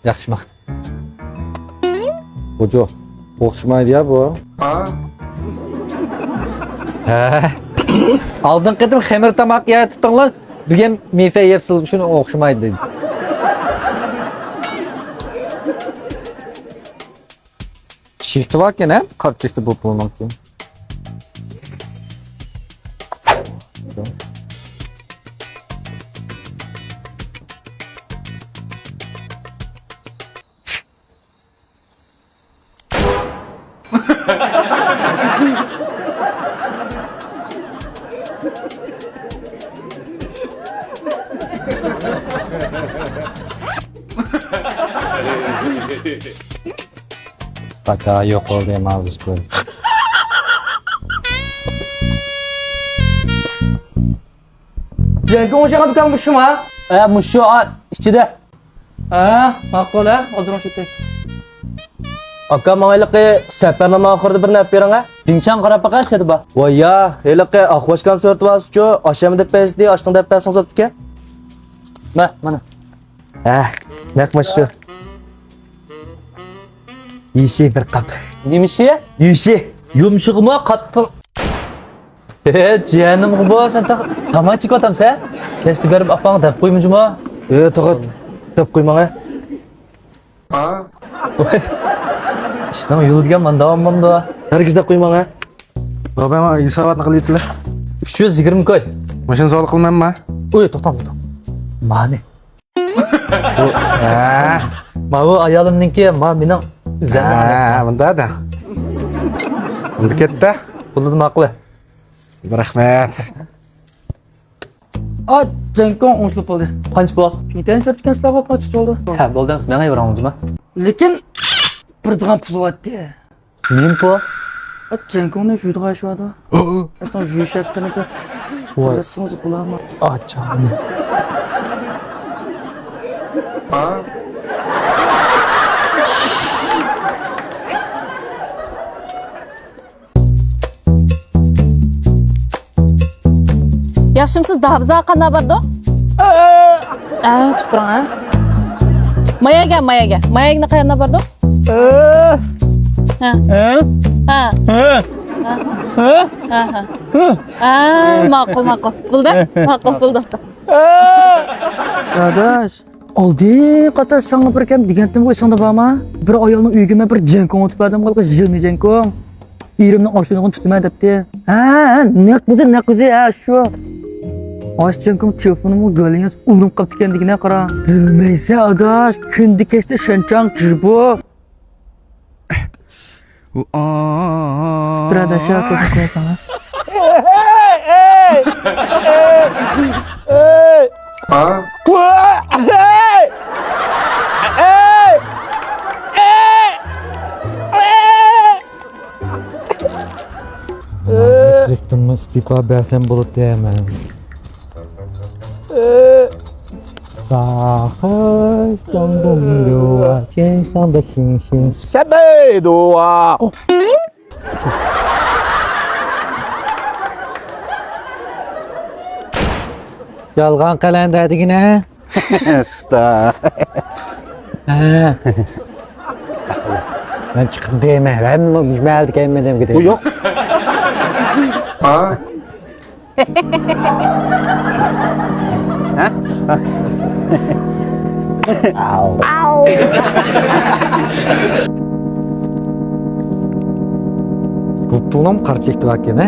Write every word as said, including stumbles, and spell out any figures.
ياخشىما؟ بۇجۇ، ئوخشىمايدۇ يا بۇ. ھە. ئالدىنقى قېتىم خېمىر تاماق يەۋېتىپتىڭلار، بۈگۈن مېفە يەپ سىلەر ئۈچۈن ئوخشىمايدۇ دېدى. چېكىتى باركەن ھە، قارا چېكىتى بولۇپ بولماقچى. پاكا يوق بولدى ماۋۇ. جەڭكوڭ ئوخشىغان دۇكان مۇشۇما؟ ھە، مۇشۇ، ئا، ئىچىدە. ھە، ماقۇل، ھە، ھازىر ئوڭشىتاي. ئاكا، ماڭا ھېلىقى سەپەرنامە ئاخىرىدا بىرنى ئەپ بېرىڭ، ھە. بىڭشاڭ قاراپ باقە، شەدە بار. ۋاي يا، ھېلىقى ئاق باشكام سۈرىتى بار سۇچۇ، ئاشەممە دەپ بەرسىدى، ئاشتىڭ دەپ بەرسىڭىز بوپتىكەن. مە، مانا. ھە، نەق مۇشۇ. يۈشى بىر قاپ. نېمە ئىشى؟ يۈشى. يۇمشىغىمۇ قاتتىق. ھە، جەھەننەمگە بو، سەن تېخى تاماكا چېكىۋاتامسەن؟ كەچتە بېرىپ ئاپاڭغا دەپ قويما جۇمۇ. ھە، توغرا. دەپ قويماڭ، ھە. ئىشنىڭ يولى دېگەن مانا داۋام بولمامدۇ؟ ھەرگىز دەپ قويماڭ، ھە. بابا، ماڭا ھېساباتنى قىلىۋېتىلە. ئۈچ يۈز يىگىرمە كوي. ماشىنا سوغا قىلمامما؟ ئۇي، توختاڭ، توختاڭ. مانى. بۇ، ھە. ماۋۇ ئايالىمنىڭكى، ما مېنىڭ ئۆزۈمنىڭ. ھە، ئەمەس. بۇندا دە. بۇندا كەتتى. بولدى، ماقۇل. رەھمەت. ئا، جەڭكوڭ ئوڭشىلىپ بولدى. قانچە بۇ؟ مىڭ تەڭ چۆرتكەن سىلەرگە قاچا تۇتۇۋالدى. ھە، بولدى، ئەمىسە ماڭا بېرىڭ جۇمۇ. لېكىن بېرىدىغان پۇل بارتتى. نېمە بۇ؟ ئا، جەڭكوڭنى جۇيىدىغان ئىش باردا. ئاشۇنىڭ جۇيۇش ھەققىنى بىر ۋاي. بىلسىڭىز بولارمۇ؟ ئاچامنى. ياخشىمسىز، دابىزا قانداق بارىدۇ؟ ئە، تۇپراڭ، ھە؟ ماياگە، ماياگە. ماياگنى قاياققا بارىدۇ؟ ھە. ھە. ھە. ھە. ھە. ھە. ھە. ھە. ماقۇل، ماقۇل. بولدى؟ ماقۇل، بولدى. ئاداش. ئالدىن قاتار ساڭا بىر گەپ دېگەنتىمغۇ، ئېسىڭدە بارما؟ بىر ئايالنىڭ ئۆيىگە مەن بىر جەڭكوڭ ئۇتۇپ بەردىم، ھېلىقى ژىلنى جەڭكوڭ. ئېرىمنىڭ ئاشۇنىڭغا تۇتىمەن دەپتى. ھە، ھە، نەق ئۆزى، نەق ئۆزى، ھە، شۇ. ئاشۇ جەڭكوڭ تېلېفونۇمغا گۆلىڭىز ئۇرۇنۇپ قاپتىكەن دېگىنە قارا. بىلمەيسەن ئاداش، كۈندە كەچتە شەنچاڭ جىبۇ. بۇرادەر، شۇ ياققا كۆزۈڭ قويساڭ، ھە؟ تىرىكتىنمۇ ئىستېپا بەرسەم بولاتتى مەن. يالغان قەلەندەر دېگىنە. ئۇستا. ھە. مەن چىقىپ دەيمەن، ھەممە مەھەللىدىكى ھەممە ئادەمگە بۇ دەيمەن. يوق. ھە؟ ئاۋۇ. بۇ پۇلنىڭ قارا چېكىتى باركەن، ھە؟